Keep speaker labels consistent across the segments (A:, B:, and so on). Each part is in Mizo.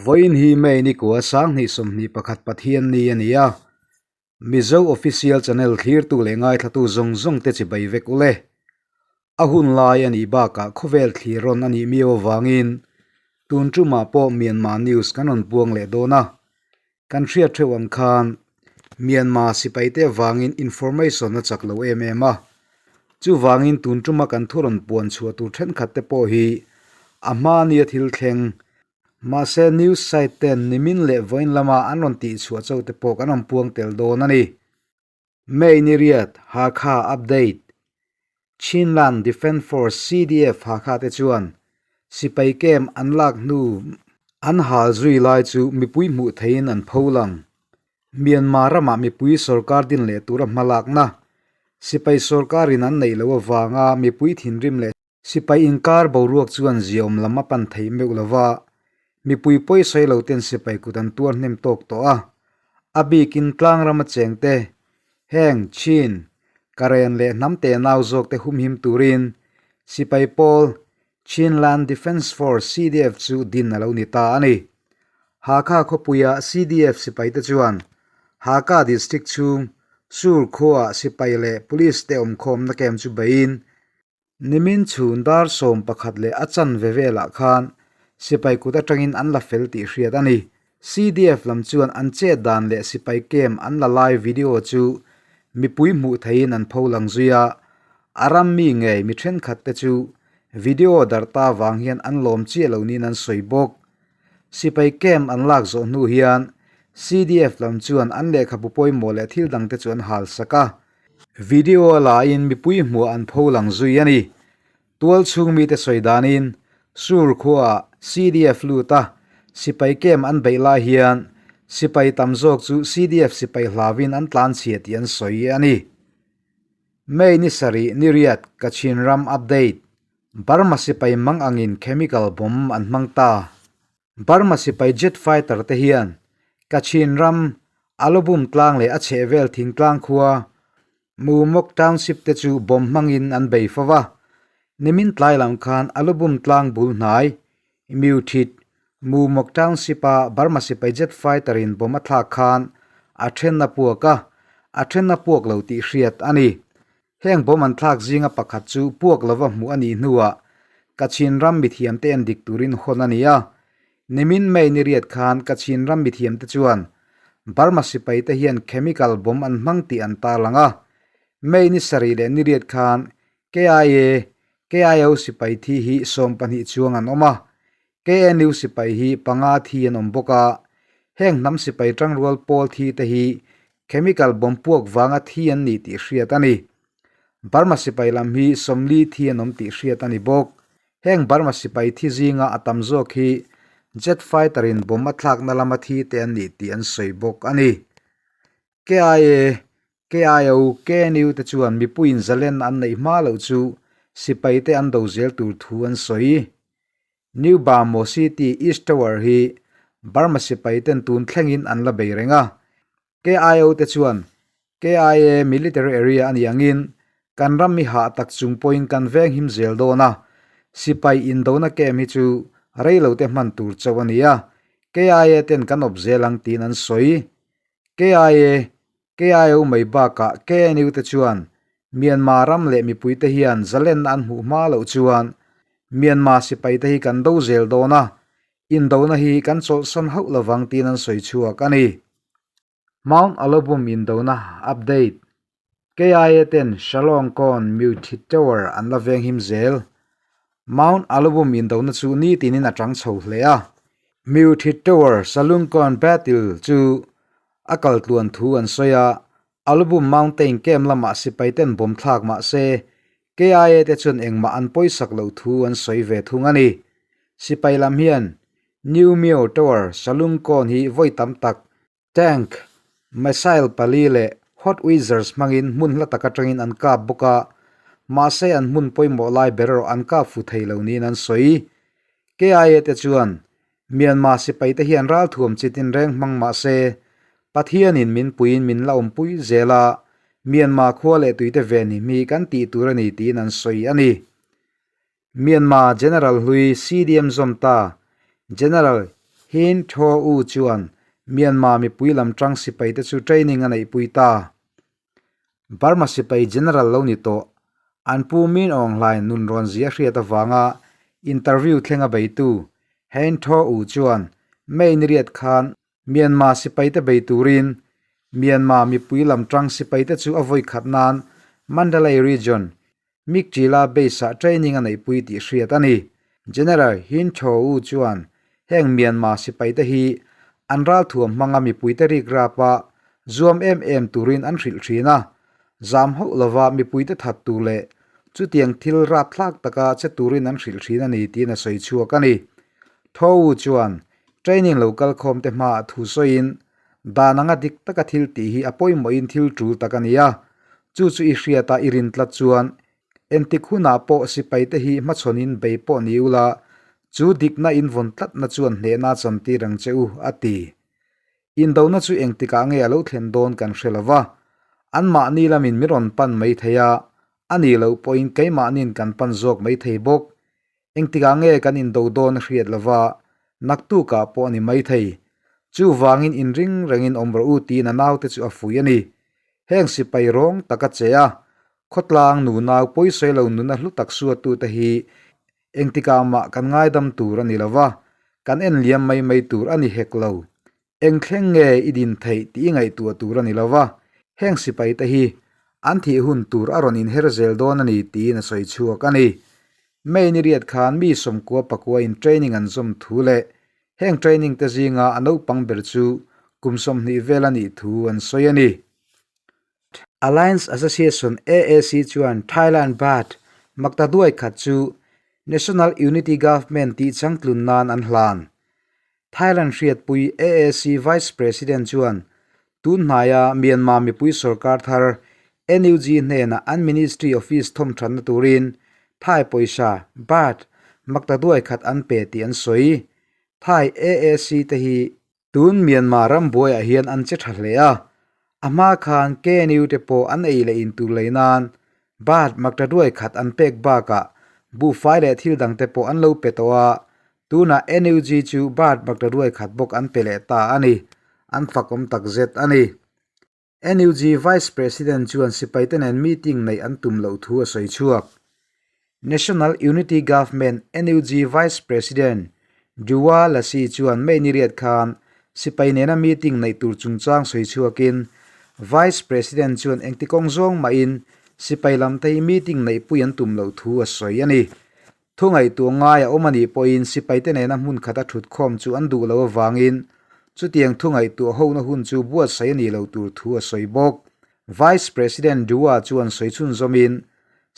A: Vawiin hi May nikua 2021 Pathianni a ni a, Mizo Official Channel thlirtu leh ngaithlatu zawng zawng te chibai vek u le. A hun lai a nih bakah khawvel thlir rawn a nih miau avangin tun tumah pawh Myanmar News kan rawn puang leh dawn a. Kan hriat theuh ang khan Myanmar sipaite avangin information a chak lo em em a. Chuvangin tun tuma kan thu rawn puan chhuah tur thenkhat te pawh hi a hma nia thil thleng Mahse news site ten nimin leh vawiin lama an rawn tih chhuah cho te pawh kan rawn puang tel dawn a ni. May ni riat, Hakha update. Chinland Defence Force, CDF, Hakha te chuan sipai camp an lak hnu an hal zui lai chu mipui hmuh theihin an pho lang. Myanmar ramah mipui sorkar din leh tura hmalakna sipai sorkarin an neih loh avanga mipui thinrim leh Sipai inkar boruak chuan ziaawm lam a pan theih meuh lo va, mipui pawi sawi lo ten sipai kut an tuar hnem tawk tawh a. A bikin tlang rama cheng te, heng Chin, Karen leh hnam tenau zawk te humhim turin sipai pawl Chinland Defence Force, CDF, chu din a lo ni ta a ni. Hakha khawpuia CDF sipai te chuan Hakha District chhung Sur khuaah sipai leh Police te awmkhawmna camp chu beiin Nimin chhun dar 11 leh a chanve velah khan sipai kut atangin an la fel tih hriat a ni. CDF lam chuan an chet dan leh sipai camp an la lai video chu mipui hmuh theihin an pho lang zui a, a ram mi ngei mi thenkhat te chu video darh ta vang hian an lawm chiah lo niin an sawi bawk. Sipai camp an lak zawh hnu hian CDF lam chuan an lehkhabu pawimawh leh thil dangte chu an hal sak a. Video a laiin mipui hmuah an pho lang zui a ni. Tual chhung mite sawi danin Sur khuaah CDF lut a, sipai camp an beih lai hian sipai tam zawk chu CDF sipai hlauin an tlan chhia tih an sawi a ni. May ni sarih ni riat Kachin ram update, Burma sipai mang angin chemical bomb an hmang ta. Burma sipai jet fighter te hian Kachin ram Alobum tlang leh a chhehvel thingtlang khua Mumok Township te chu bomb hmangin an bei fo va. Nimin tlai lam khan Alobum tlang bul hnai Mewthit, Mumok Township a Burma sipai jet fighter in bomb a thlak khan a then a puak a, a then a puak lo tih hriat a ni. Heng bomb an thlak zinga pakhat chu puak lova hmuh a nih hnuah Kachin ram mithiamte en dik turin hawn a ni a. Nimin May ni riat khan Kachin ram mithiamte chuan Burma sipaite hian chemical bomb an hmang tih an tarlang a. May ni sarih leh ni riat khan KIA, KIO sipai thi hi 12 chuang an awm a. KNU sipai hi panga thi an awm bawk a. Heng hnam sipai tangrual pawl thi te hi Chemical bomb puak vanga thi an ni tih hriat a ni. Burma sipai lam hi 40 thi an awm tih hriat a ni bawk. Heng Burma sipai thi zinga a tam zawk hi jet fighter in bomb a thlakna lama thi te an ni tih an sawi bawk a ni. KIA, KIO, KNU te chuan mipuiin zalen an neih hma loh chu sipai te an do zel tur thu an sawi. New Bhamo City East Tower hi Burma sipai ten tun thlengin an la bei reng a. KIO te chuan KIA military area a nih angin kan ram mi hah tak chung pawhin kan veng him zel dawn a, sipai indona camp hi chu rei lo te hman tur chauh a ni a, KIA ten kan awp zel ang tiin an sawi. KIA KIO mai bakah KNU te chuan Myanmar ram leh mipuite hian zalenna an hmuh hma loh chuan Myanmar sipaite hi kan do zel dawn a, indona hi kan chawlhsan hauh lovang tiin an sawi chhuak a ni. Mount Alobum indona update, KIA ten Shalong Kawn Mewthi Tower an la veng him zel. Mount Alobum indona chu nitinin a tang chho hle a. Mewthi Tower Salungkawn Battle chu A kal tluan thu an sawi a, Alubum Mountain camp lamah sipai ten bomb thlak mah se, KIA te chuan engmah an pawisak loh thu an sawi ve thung a ni. Sipai lam hian New Myo Tower Salungkawn hi vawi tam tak tank, missile pali leh hot wizards hmangin hmun hla tak atangin an kap bawk a, mahse an hmun pawimawh lai ber erawh an kap fu thei lo niin an sawi. KIA te chuan Myanmar sipaite hian ralthuam chi tinreng hmang mah se, Pathianin min puiin min la awmpui zel a, Myanmar khua leh tuite ven hi mi kan tih tur a ni tiin an sawi a ni. Myanmar General hlui CDM zawm ta, General Hin Thaw U chuan Myanmar mipui lam tang sipaite chu training a neihpui ta. Burma sipai General lo ni tawh, an pu Min Aung Hlaing nun rawn zia hriat avanga interview thleng a beitu Hein Thaw U chuan May ni riat khan Myanmar sipaite bei turin Myanmar mipui lam tang sipaite chu a vawi khat nan Mandalay Region, Mikchila base-ah training a neihpui tih hriat a ni. General Hin Thaw U chuan heng Myanmar sipaite hi an ralthuam hmanga mipuite rikrap a zuam em em turin an hrilh thin a, zam hauh lova mipuite that tur leh chutiang thil rapthlak taka che turin an hrilh thin a ni tiin a sawi chhuak a ni. Thaw U chuan training lo kalkhawmte hmaah thu sawiin Dan anga dik taka thil tih hi a pawimawhin thil tul tak a ni a, chu chu i hriata i rin tlat chuan entik hunah pawh sipaite hi hmachhawnin bei pawh ni ula, chu dikna invawn tlatna chuan hnehna a chantir ang che u, a ti. Indona chu engtikah nge a lo thlen dawn kan hre lo va, anmahni lamin min rawn pan mai thei a, a nih loh pawhin keimahniin kan pan zawk mai thei bawk. Engtikah nge kan indo dawn a hriat lova, naktukah pawh a ni maithei. Chuvangin inring rengin awm rawh u tiin a naute chu a fuih a ni. Heng sipai rawng taka che a, khawtlang nunau pawisawi lo nuna hlu tak suatute hi engtikah mah kan ngaidam tur a ni lova, kan en liam mai mai tur a ni hek lo. Eng thleng nge i din theih tih i ngaihtuah tur a ni lo va, heng sipaite hi an thih hun tur a rawn inher zel dawn a ni tiin a sawi chhuak a ni. May ni riat khan mi sawmkua pakua in training an zawm thu leh heng training te zinga a naupang ber chu kum 20 vel a nih thu an sawi a ni. Alliance Association, AAC, chuan Thailand Baht maktaduai khat chu National Unity Government tih changtlun nan an hlan. Thailand hriatpui AAC Vice President chuan tun hnaia Myanmar mipui sorkar thar NUG hnenah an Ministry office thawmthatna turin Thai pawisa, baht, maktaduai khat an pe tih an sawi. Thai AAC te hi tun Myanmar ram buaiah hian an che tha hle a, a hma khan KNU te pawh an ei leh in tur lei nan Baht maktaduai khat an pek bakah buhfai leh thil dangte pawh an lo pe tawh a, Tunah NUG chu Baht maktaduai khat bawk an pe leh ta a ni. An fakawm takzet a ni. NUG Vice President chuan sipaite nen meeting neih an tum loh thu a sawi chhuak. National Unity Government, NUG, Vice President Duwa Lasi chuan May ni riat khan sipai nena meeting neih tur chungchang sawi chhuakin Vice President chuan engti kawng zawng mahin sipai lamte hi meeting neihpui an tum loh thu a sawi a ni. Thu ngaihtuah ngai a awm a nih pawhin sipaite nena hmun khata thutkhawm chu an duh loh avangin chutiang thu ngaihtuah hona hun chu buatsaih a nih loh tur thu a sawi bawk. Vice President Dua chuan sawi chhunzawmin,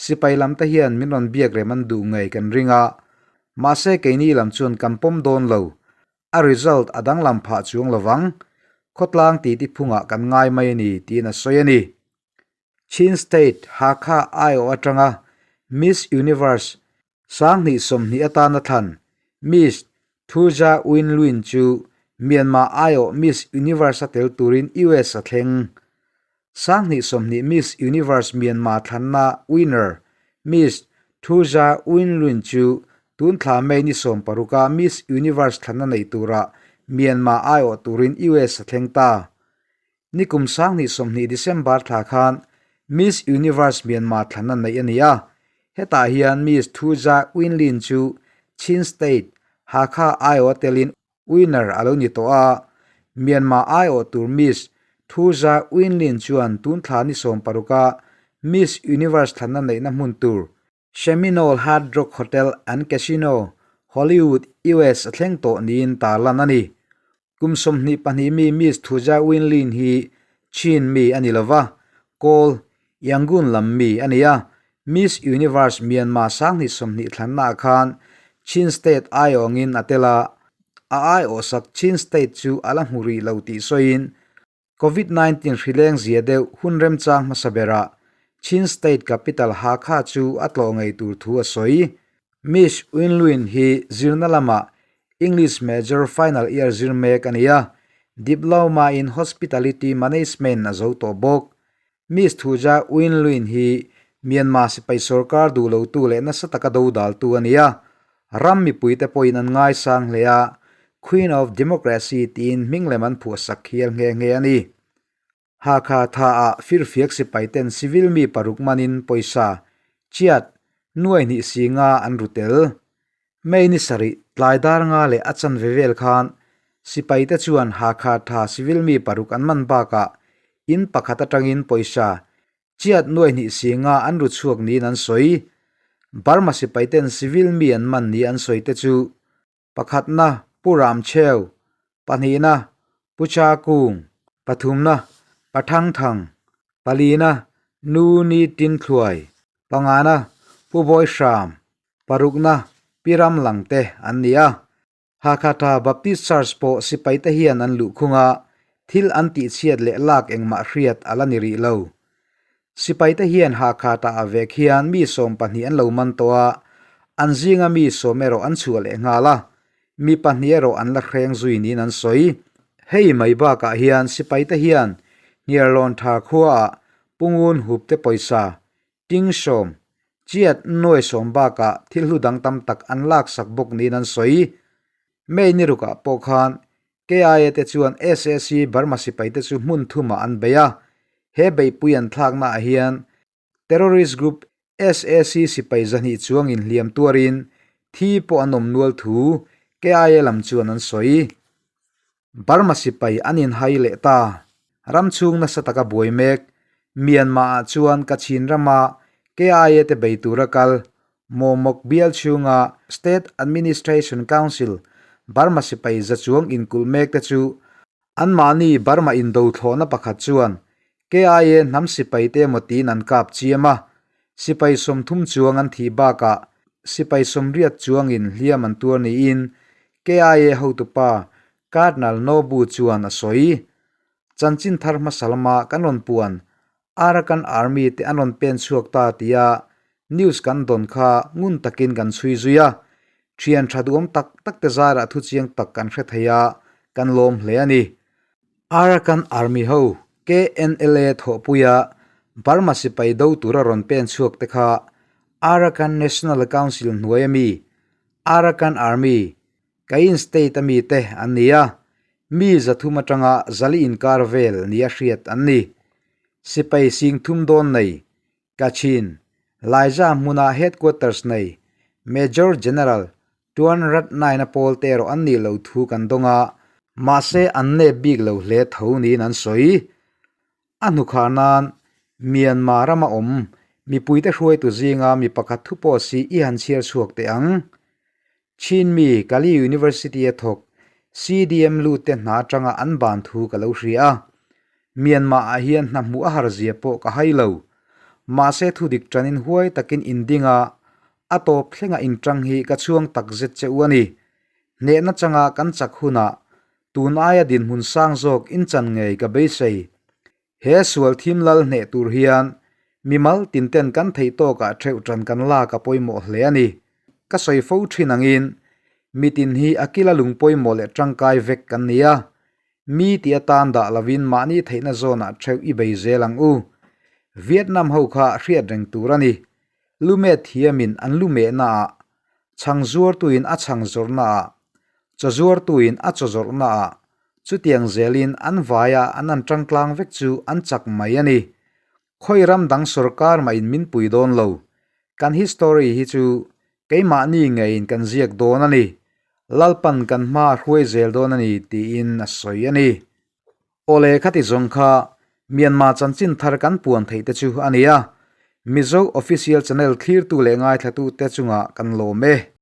A: Sipai lamte hian min rawn biak rem an duh ngei kan ring a, mahse keini lam chuan kan pawm dawn lo. A result a danglam phah chuang lovang. Khawtlang titi phungah kan ngai mai a ni, tiin a sawi a ni. Chin State, Hakha aiawh atanga Miss Universe 2020 atana thlan Miss Thuja Win Lwin chu Myanmar aiawh Miss Universe a tel turin US a thleng. 2020 Miss Universe Myanmar thlanna winner Miss Thuja Win Lwin chu tun thla May ni 16 a Miss Universe thlanna nei tura Myanmar aiawh turin US a thleng ta. Nikum 2020 December thla khan Miss Universe Myanmar thlanna neih a ni a, hetah hian Miss Thuja Winlin chu Chin State, Hakha aiawh telin winner a lo ni tawh a, Myanmar aiawh tur Miss Thuja Winlin chuan tun thla ni 16 a Miss Universe thlanna neihna hmun tur Seminole Hard Rock Hotel and Casino, Hollywood, US a thleng tawh niin tarlan a ni. Kum 22 mi Miss Thuja Winlin hi Chin mi a ni lo va, Kawl, Yangon lam mi a ni a. Miss Universe Myanmar 2020 thlannaah khan Chin State aiawngin a tel a, a aiawhsak Chin State chu a la hmu rih lo tih sawiin Covid 19 hrileng zia deuh hun remchang hmasa berah Chin State capital Hakha chu a tlawh ngei tur thu a sawi. Miss Winlwin hi zirna lamah English major final year zir mek a ni a, Diploma in Hospitality Management a zo tawh bawk. Miss Thuja Winlwin hi Myanmar sipai sorkar duh lotu leh nasa taka dodaltu a ni a, ram mipuite pawhin an ngaisang hle a. Queen of Democracy tiin hming lem an phuahsak hial nghe nghe a ni. Hakha tha ah firfiak sipai ten civil mi paruk manin pawisa, chiat, nuai hnih si nga an ru tel. May ni sarih tlai dar nga leh a chanve vel khan sipai te chuan Hakha tha civil mi paruk an man bakah in pakhat atangin pawisa, chiat nuai hnih si nga an ru chhuak niin an sawi. Burma sipai ten civil mi an man ni an sawi te chu Pakhatna, Pu Ram Cheu, Pahnihna, Pu Cha Kung, Pathumna, Pa Thang Thang, Palina, Nu Ni Tin Thluai, Pangana, Pu Bawi Hram, Parukna, Pi Ram Lang te an ni a. Hakha Tha Baptist Church pawh sipai te hian an luh khung a, thil an tihchhiat leh lak engmah hriat a la ni rih lo. Sipai te hian Hakha tah a vek hian mi 12 an lo man tawh a, an zinga mi 10 erawh an chhuah leh nghal a, mi pahnih erawh an la hreng zui niin an sawi. Hei mai bakah hian sipai te hian Hniarlawn tha khuaah Pungun hup te pawisa, ting 10, chiat nuai 10 bakah thil hlu dang tam tak an laksak bawk niin an sawi. May ni rukah pawh khan KIA te chuan SAC Burma sipai te chu hmun thumah an bei a, he beihpui an thlakna ah hian terrorist group SAC sipai zahnih chuangin hliam tuarin thi pawh an awm nual thu KIA lam chuan an sawi. Burma sipai an inhai leh ta. Ram chhung nasa taka buai mek Myanmar ah chuan Kachin rama KIA te bei tura kal Mawmawk bial chhunga State Administration Council Burma sipai za chuang inkulh mek te chu anmahni Burma indo thlawhna pakhat chuan KIA hnam sipai te emaw tiin an kap chiam a, sipai 30 chuang an thih bakah sipai 80 chuangin hliam an tuar niin KIA hotupa Colonel Nobu chuan a sawi. Chanchin thar hmasa lama kan rawn puan Arakan Army te an rawn pen chhuak ta tia news kan dawn kha ngun takin kan chhui zui a, thian tha duhawm tak tak te zarah thu chiang tak kan hre thei a, kan lawm hle a ni. Arakan Army ho KNLA thawhpuia Burma sipai do tura rawn pen chhuak te kha Arakan National Council hnuai ami Arakan Army Kayin State a mite an ni a, mi 300 atanga 400 inkar vel nia hriat an ni. Sipai sing thum dawn nei, Kachin, Laiza hmuna headquarters nei, Major General Tuan Rat Naina pawl te erawh an nih loh thu kan dawng a, mahse an nep bik lo hle tho niin an sawi. A hnukhar nan Myanmar rama awm mipuite hruaitu zinga mi pakhat thu pawh si i han chhiar chhuak teh ang. Chin mi Kali University a thawk CDM lut te hna atanga an ban thu ka lo hria a. Myanmar ah hian hna hmuh a har zia pawh ka hai lo. Mahse thu dik tanin huai takin inding a, a tawp thlenga inṭang hi ka chhuang tak zet che u a ni. Hnehna changa kan chak hunah tun aia dinhmun sang zawk inchan ngei ka beisei. He sual thim lal hneh tur hian mimal tinten kan theih tawkah theuh ṭan kan lak a pawimawh hle a ni. Ka sawi fo ṭhin angin mitin hi a kila lung pawimawh leh ṭangkai vek kan ni a, mi tih atan dah lovin mahni theihna zawnah theuh i bei zel ang u. Vietnam ho kha hriat reng tur a ni. Lumet thiamin an lumehnaah, chhang zuartuin a chhang zawrhnaah, chaw zuartuin a chaw zawrhnaah, chutiang zelin an vaia an an tangtlang vek chu an chak mai a ni. Khawi ram dang sorkar mahin min pui dawn lo. Kan history hi chu keimahni ngeiin kan ziak dawn a ni. Lalpan kan hma a hruai zel dawn a ni tiin a sawi a ni. Awle khati zawng kha Myanmar chanchin thar kan puan theih te chu a ni a, Mizo Official Channel thlirtu leh ngaithlatute chungah kan lawm e.